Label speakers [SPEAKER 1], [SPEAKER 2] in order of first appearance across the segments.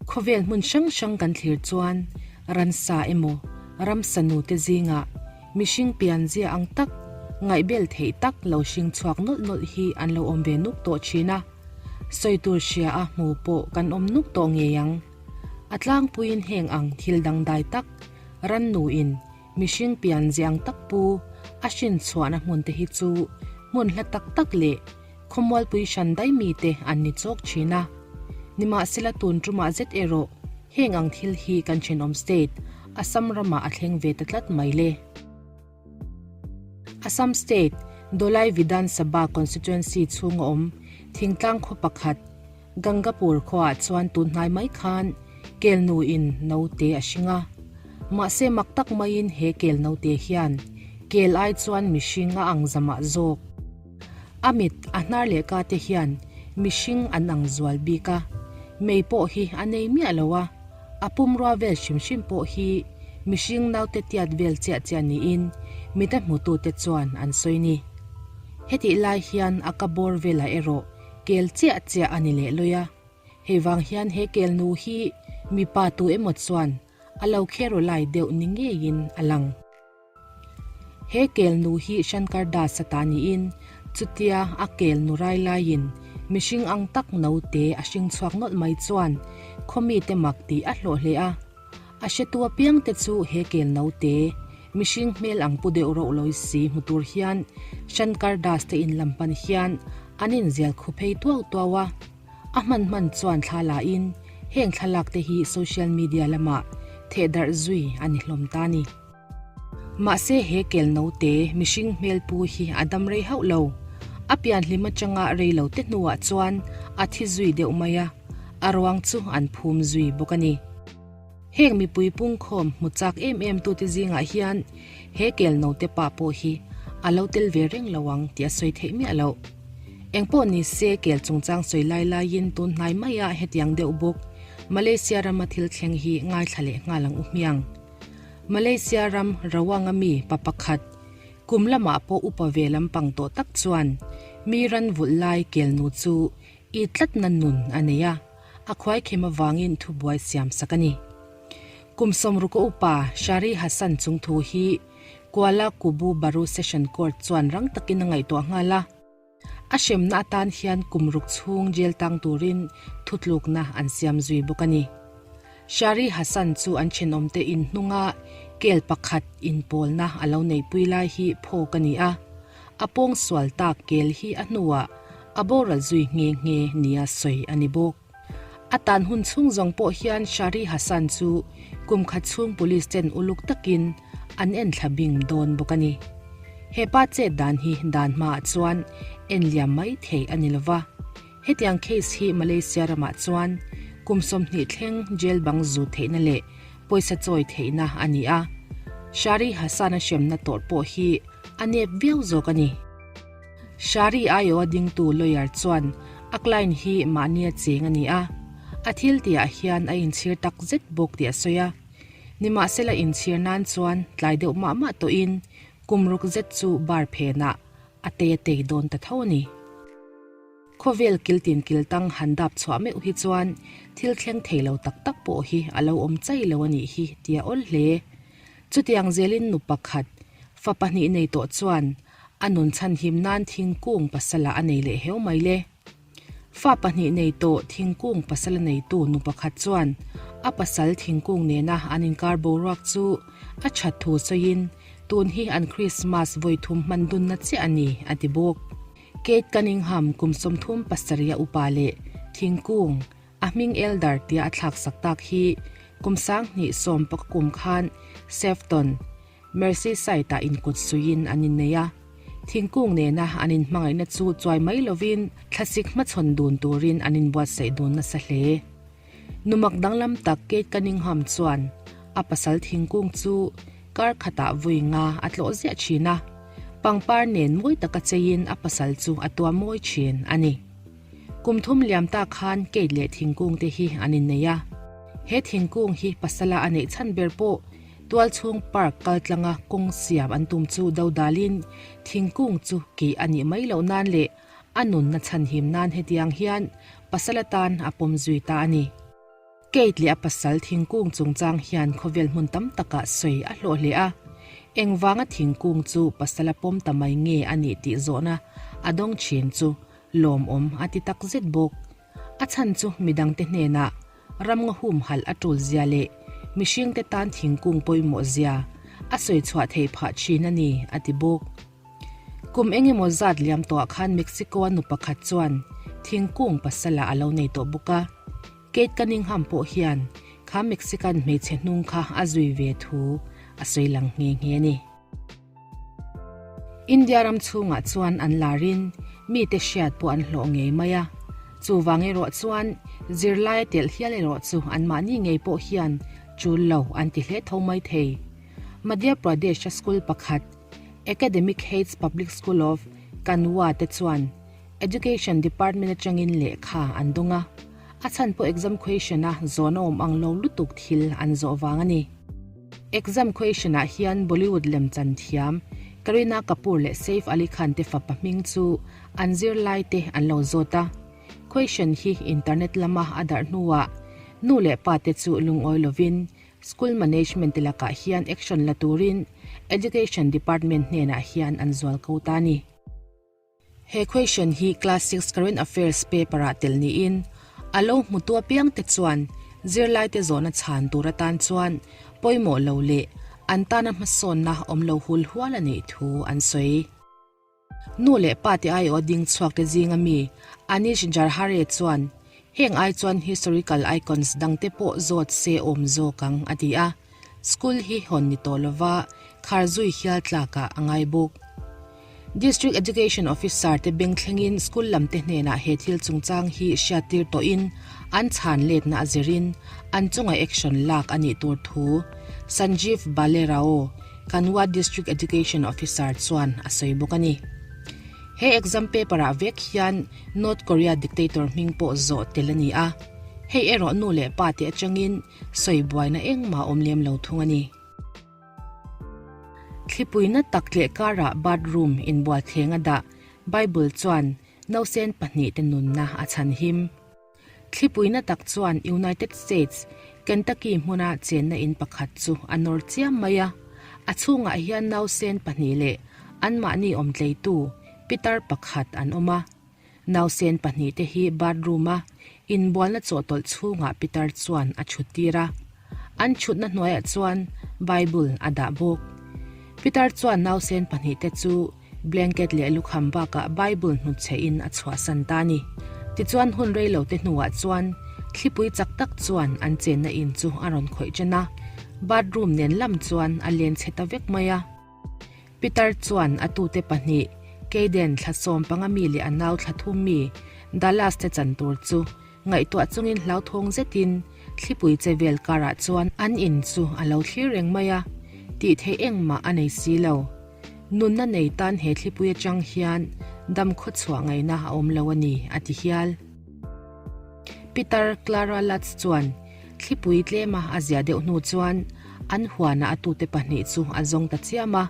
[SPEAKER 1] Khawvel hmun hrang hrang kan thlir chuan ransa emaw ramsa nute zingah mihring pianzia ang tak, ngaihbel theih tak lo hring chhuak nawlh nawlh hi an lo awm ve nuk tawh thin a, sawi tur hria a hmu pawh kan awm nuk tawh ngei ang. A tlangpuiin heng ang thil dangdai tak, rannuin mihring pianzia ang tak pu a hrin chhuahna hmun te hi chu hmun hla tak tak leh Khawmualpui hran dai mite an ni chawk thin a. Nimahsela tun tumah zet erawh heng ang thil hi kan thenawm state Assam ramah a thleng ve ta tlat mai le. Assam state Dholai Vidhan Sabha constituency chhunga awm thingtlang khaw pakhat Gangapur khuaah chuan tun hnai mai khan kelnuin naute a hring a. Mahse mak tak maiin he kel naute hian kel ai chuan mihring a ang zamah zawk. A mit, a hnar leh ka te hian mihring an ang zual bik a, mei pawh hi a nei miah lo a, a pumrua vel hrim hrim pawh hi mihring naute tiat vel chiah chiah niin mita hmutute chuan an sawi ni. Hetih lai hian a ka bawr velah erawh kel chiah chiah a ni leh lawi a, hei vang hian he kel nu hi mipa tu emaw chuan a lo kheru lai deuh ni ngeiin a lang. He kel nu hi Shankar Das a ta niin chutia a kel nu rai laiin mihring ang tak naute a hring chhuak nawlh mai chuan khaw mite mak tih a hlawh hle a. A hretu apiangte chu he kel naute mihring hmel ang pu deuh roh lawi si hmu tur hian Shankar Das te in lam pan hian an inzial khu phei tuau tuau a. A hman hman chuan thla la in heng thlalak te hi social media lamah thehdarh zui a ni hlawm ta ni. Mahse he kel naute mihring hmel pu hi a dam rei hauh lo. A pianhlim atanga rei lo te hnuah chuan a thi zui deuh mai a, a ruang chu an phum zui bawk a ni. Heng mipui pungkhawm hmu chak em em tute zingah hian he kel naute pa pawh hi a lo tel ve reng lo ang tih a sawi theih miah loh. Engpawh ni se kel chungchang sawi lai laiin tun hnai maia hetiang deuh bawk Malaysia rama thil thleng hi ngaithla leh nghal ang u hmiang. Malaysia ram Rawanga mi pa pakhat, kum lamah pawh upa ve lampang tawh tak chuan mi ran vulh lai kelnu chu i tlatna nun a nei a, a khuaikhem avangin thubuai siam sak a ni. Kum sawmruka upa Shari Hassan chungthu hi Kuala Kubu Baru Session Court chuan rang takin a ngaihtuah nghal a. A hremna atan hian kum ruk chhung jail tang turin thutlukna an siam zui bawk a ni. Shari Hassan chu an thenawmte in hnunga kel pakhat inpawlna a lo neihpui lai hi phawk a ni a, a pawngsual tak kel hi a hnuah a boral zui nghe nghe nia sawi a ni bawk. A tan hun chhung zawng pawh hian Shari Hassan chu kum khat chhung police ten uluk takin an en thla bing dawn bawk a ni. He pa chet dan hi dan hmaah chuan en liam mai thei a ni lova. Hetiang case hi Malaysia ramah chuan kum 20 thleng jail bang zu theihna leh pawisa chawi theihna a ni a. Shari Hassan-a hremna tawrh pawh hi a nep viau zawk a ni. Shari aiawha dingtu lawyer chuan a client hi mahnia cheng a ni a, a thil tihah hian a inchhir tak zet bawk tih a sawi a. Nimahsela inchhir nan chuan tlai deuh mah mah tawhin kum ruk zet chu bar phenah a tei a tei dawn ta tho a ni. Khawvel kiltin kiltang han dap chhuah meuh hi chuan thil thleng thei lo tak tak pawh hi a lo awm chai lo a nih hi ti a awl hle. Chutiang zelin nu pakhat, fa pahnih nei tawh chuan A nun chhanhim nan thingkung pasala a nei leh heu mai le. Fa pahnih nei tawh thingkung pasala neitu nu pakhat chuan a pasal thingkung nena an inkar boruak chu a that thu sawiin tun hi an Krismas vawi thum hman dunna chiah a ni a ti bawk. Kate Cunningham kum 37 a upa leh thingkung a hming Elder tia a thlaksak tak hi kum 2010 kum khan Sefton, Merseyside-ah inkut suiin an innei a, thingkung nena an inhmangaihna chu chuai mai lovin thlasik hmachhawn dun turin an inbuatsaih dun nasa hle. Numak danglam tak Kate Cunningham chuan a pasal thingkung chu kar khatah vui nga a tlawh ziah thin a, pangpar nen mawi taka cheiin a pasal chu a tua mawi thin a ni. Kum thum liam ta khan Kate leh thingkung te hi an innei a, he thingkung hi pasala a neih chhan ber pawh Tualchhung park kaltlanga kawng siam an tum chu dodalin thingkung chu kih a nih mai loh nan leh a nunna chhanhim nan hetiang hian pasal atan a pawm zui ta a ni. Kate leh a pasal thingkung chungchang hian khawvel hmun tam takah sawi a hlawh hle a. Engvanga thingkung chu pasal a pawm ta mai nge a nih tih zawhna a dawng thin chu lawmawm a ti tak zet bawk. A chhan chu midangte hnenah ramnga humhalh a tul zia leh mihringte tan thingkung pawimawh zia a sawi chhuah theih phah thin a ni, a ti bawk. Kum eng emaw zat liam tawhah khan Mexico-a nu pakhat chuan thingkung pasalah a lo nei tawh bawk a. Kate Cunningham pawh hian kha Mexican hmeichhe hnung kha a zui ve thu a sawi lang nghe nghe a ni. India ram chhungah chuan an larin mite hriat pawh an hlawh ngei mai a, chuvang erawh chuan zirlai a telh hial erawh chu anmahni ngei pawh hian tul lo an ti hle tho mai thei. Madhya Pradesh-a school pakhat Academic Heights Public School of Kanwa te chuan Education Department atangin lehkha an dawng a, a chhan pawh exam question-a zawn a awm ang lo lutuk thil an zawh vang a ni. Exam question-ah hian Bollywood lemchan thiam Kareena Kapoor leh Saif Ali Khan te fapa hming chu an zirlaite an lo zawt a. Question hi internet lama a darh hnuah nu leh pa te chu lungawi lovin school management te lakah hian action la turin Education Department hnenah hian an zual ko ta a ni. He question hi Class 6 Current Affairs paper-ah tel niin, a lo hmutu apiangte chuan zirlaite zawhna chhan tur atan chuan pawimawh lo leh an tana hmasawnna awm lo hul hual a neih thu an sawi. Nu leh pa te aiawh ding chhuakte zinga mi Anish Jarhare chuan heng ai chuan historical icons dangte pawh zawt se awm zawk ang a ti a. School hi hawn ni tawh lova khar zui hial tlakah a ngai bawk. District Education Officer te beng thlengin school lam te hnenah he thil chungchang hi hriattir tawhin an chhan letna a zirin an chunga action lak a nih tur thu Sanjeev Bhalerao, Kanwa District Education Officer chuan a sawi bawk a ni. He exam paper ah vek hian North Korea dictator hming pawh zawh tel a ni a, hei erawh nu leh pa te atangin sawi buaina engmah awm lem lo thung a ni. Thlipuina tak tleh karah bathroom inbual thleng a dah, Bible chuan nausen pahnihte nunna a chhan him. Thlipuina tak chuan United States, Kentucky hmuna chenna in pakhat chu a nawr chiam mai a, a chhungah hian nausen pahnih leh anmahni awmtleitu pitar pakhat an awm a. Nausen pahnihte hi bathroom-a inbualna chawhtawlh chhungah pitar chuan a chhuttir a. An chhutna hnuaiah chuan Bible a dah bawk. Pitar chuan nausen pahnihte chu blanket leh lukham bakah Bible hnutchhehin a chhuahsan ta a ni. Tichuan hun rei lote hnuah chuan thlipui chak tak chuan an chenna in chu a rawn khawih ṭan a, bathroom nen lam chuan a len chhe ta vek mai a. Pitar chuan a tute pahnih, Kayden thla sawmpanga mi leh a nau thla thum mi, Dallas te chan tur chu ngaihtuah chungin hlauthawng zetin thlipui che vel karah chuan an in chu a lo thlir reng mai a, tih theih engmah a nei si lo. Nunna nei tan he thlipui atang hian dam khawchhuah ngaihna a awm lo a ni, a ti hial. Pitar Clara Lutz chuan Thlipui tlema a zia deuh hnu chuan an huanah a tute pahnih chu a zawng ta chiam a.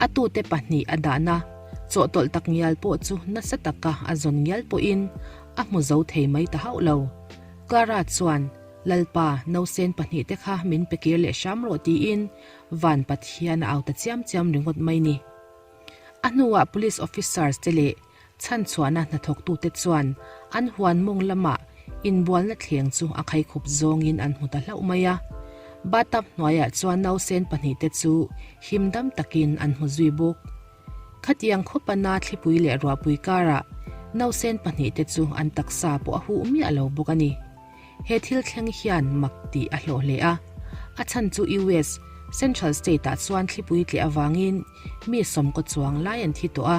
[SPEAKER 1] A tute pahnih a dahna chawhtawlh tak ngial pawh chu nasa taka a zawn ngial pawhin a hmu zo thei mai ta hauh lo. Clara chuan, Lalpa, nausen pahnihte kha min pe kir leh hram rawh tiin van Pathian a au ta chiam chiam ringawt mai ni. A hnuah police officers te leh Chhanchhuahna hnathawktute chuan an huan mawng lamah inbualna thleng chu a khaikhup zawngin an hmu ta hlauh mai a. Bathtub hnuaiah chuan nausen pahnihte chu him dam takin an hmu zui bawk. Khatiang khawpana thlipui leh ruahpui karah nausen pahnihte chu an taksa pawh a huh miah lo bawk a ni. He thil thleng hian mak tih a hlawh hle a, a chhan chu US Central State-ah chuan thlipui tleh avangin mi sawmkaw chuang lai an thi tawh a.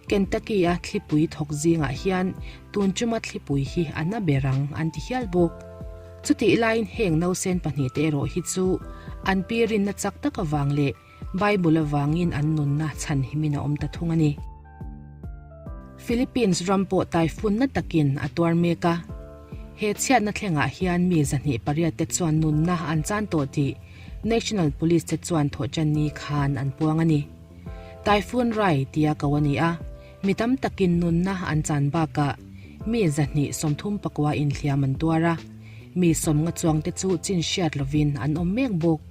[SPEAKER 1] Kentucky-a thlipui thawk zingah hian tun chuma thlipui hi a na ber ang an ti hial bawk. Chutih laiin heng nausen pahnihte erawh hi chu an pi rinna chak tak avang leh Bible avangin an nunna chhanhimin a awm ta thung a ni. Philippines ram pawh typhoon na takin a tuar mek a. He chhiatna thlengah hian mi 28 te chuan nunna an chan tawh tih National Police te chuan thawhṭanni khan an puang a ni. Typhoon Rai tia ko a ni a, mi tam takin nunna an chan bakah mi 234 inhliam an tuar a. Mi 50 chuangte chu chin hriat lovin an awm mek bawk.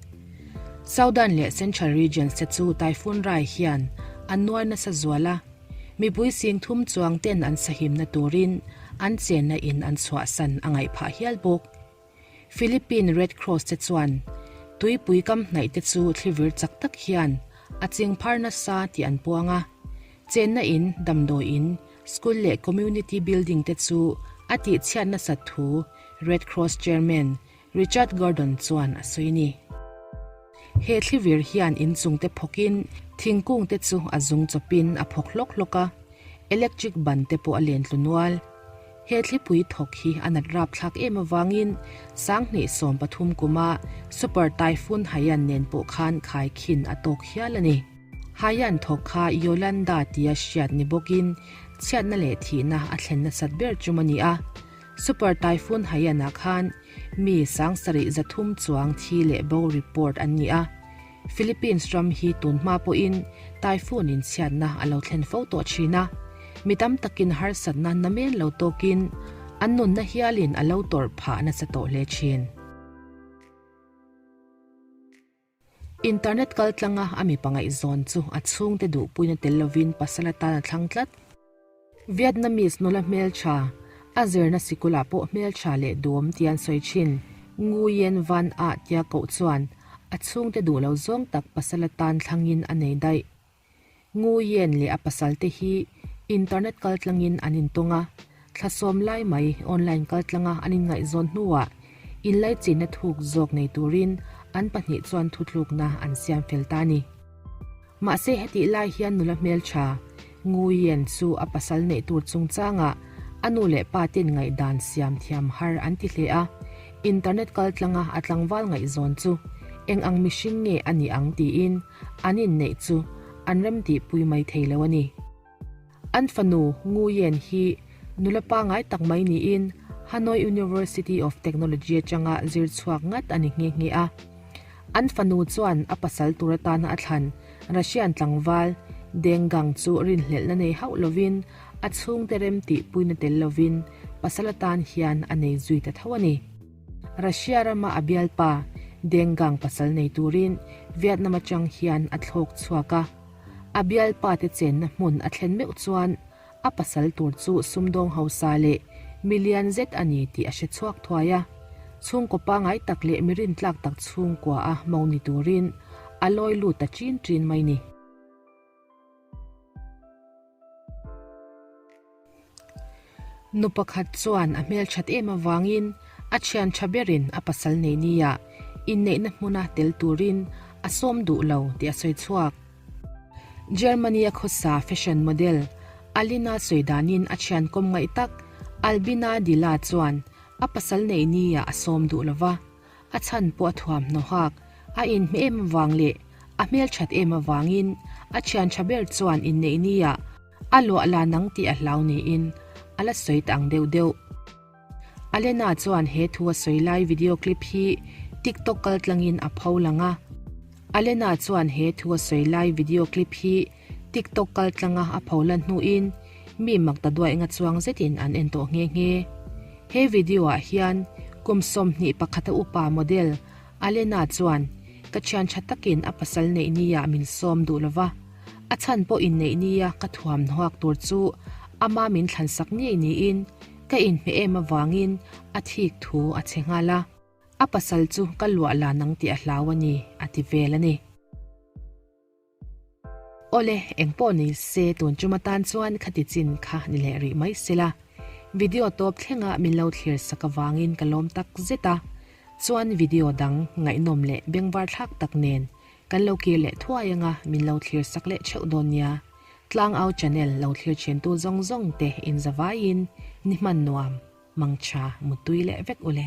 [SPEAKER 1] Southern leh Central regions te chu Typhoon Rai hian an nuar nasa zual a, mipui 3000 chuang ten an sahimna turin an chenna in an chhuahsan a ngaih phah hial bawk. Philippine Red Cross te chuan tuipui kam hnaih te chu thlivir chak tak hian a ching phar nasa tih an puang a, chenna in, damdawi in, school leh community building te chu a tihchhiat nasat thu Red Cross chairman Richard Gordon chuan a sawi a ni. He thlivir hian inchung te phawkin thingkung te chu a zung chawpin a phawk hlawk hlawk a, electric ban te pawh a len tlu nual. He thlipui thawk hi a nat rapthlak em avangin 2013 kuma Super Typhoon Haiyan nen pawh khan khaikhin a tawk hial a ni. Haiyan thawk kha Yolanda tia hriat ni bawkin chhiatna leh thihna a thlen nasat ber chum a ni a. Super Typhoon Haiyan-ah khan mi 7300 chuang thi leh bo report an ni a. Philippines ram hi tun hma pawhin typhoon in chhiatna a lo thlen fo tawh thin a, mi tam takin harsatna namen lo tawkin an nunna hialin a lo tawrh phah nasa tawh hle thin. Internet kal tlanga a mipa ngaihzawn chu a chhungte duhpuina tel lovin pasal atan a thlang tlat. Vietnamese nula hmeltha, a zirna sikulah pawh hmeltha leh duhawm tia an sawi thin. Nguyen Van Ah tia koh chuan a chhungte duh lo zawng tak pasal atan thlangin a nei daih. Nguyen leh a pasalte hi internet kaltlangin an intawng a, thla sawm lai mai online kaltlanga an inngaihzawn hnuah inlaichinna thuk zawk nei turin an pahnih chuan thutlukna an siam fel ta a ni. Mahse hetih lai hian nula hmeltha Nguyen chu a pasal neih tur chungchangah a nu leh pa ten ngaihdan siam thiam har an ti hle a, internet kaltlanga a tlangval ngaihzawn chu eng ang mihring nge a nih ang tiin an inneih chu an remtihpui mai thei lo a ni. An fanu Nguyen hi nula pangai tak mai niin Hanoi University of Technology atanga zir chhuak ngat a ni nghe nghe a. An fanu chuan a pasal tur atana a thlan Russian tlangval Deng Gang chu rinhlelhna nei hauh lovin a chhungte rem tihpuina tel lovin pasal atan hian a nei zui ta tho a ni. Russia rama a bialpa Deng Gang pasal nei turin Vietnam atang hian a thlawk chhuak a. A bialpa te chenna hmun a thlen meuh chuan a pasal tur chu sumdawng hausa leh milian zet a ni tih a hre chhuak thuai a. Chhungkaw pangai tak leh mi rintlak tak chhungkua a mo ni turin a lawi lut ta chin chin mai ni. Nu pakhat chuan a hmelthat em avangin a thian tha berin a pasal nei nia inneihna hmuna tel turin a sawm duh lo tih a sawi chhuak. Germany-a khawsa fashion model Alina sawi danin a thian kawm ngaih tak Albina Dila chuan a pasal nei nia a sawm duh lo va. A chhan pawh a thuamhnaw hak, a inhmeh em avang leh a hmelthat em avangin a thian tha ber chuan inneih nia a luah la nang tih a hlau niin a la sawi ta ang deuh deuh. Alena chuan he thu a sawi lai video clip hi TikTok kaltlangin a pho lang a. Alena chuan he thu a sawi lai video clip hi TikTok kaltlanga a pho lan hnuin mi mak ta duai nga chuang zetin an en tawh nghe nghe. He video ah hian kum 21 a upa model Alena chuan ka thian tha takin a pasal neih nia min sawm duh lova, a chhan pawh inneih nia ka thuam hnuak tur chu ama min thlansak ngei niin ka inhmeh em avangin a thik thu a che nghal a. A pasal chu ka luah la nang tih a hlau a ni, a ti vel a ni. Awle, engpawh ni se tun tum atan chuan khati chin kha ni leh rih mai sela. Video tawp thlenga min lo thlir sak avangin ka lawm tak zet a. Chuan video dang ngaihnawm leh bengvar thlak tak nen kan lo kir leh thuai anga min lo thlir sak leh theuh dawn nia. Tlangau channel lo thlir thintu zawng zawng te inzavaiin ni hman nuam, mangtha mutui leh vek ule.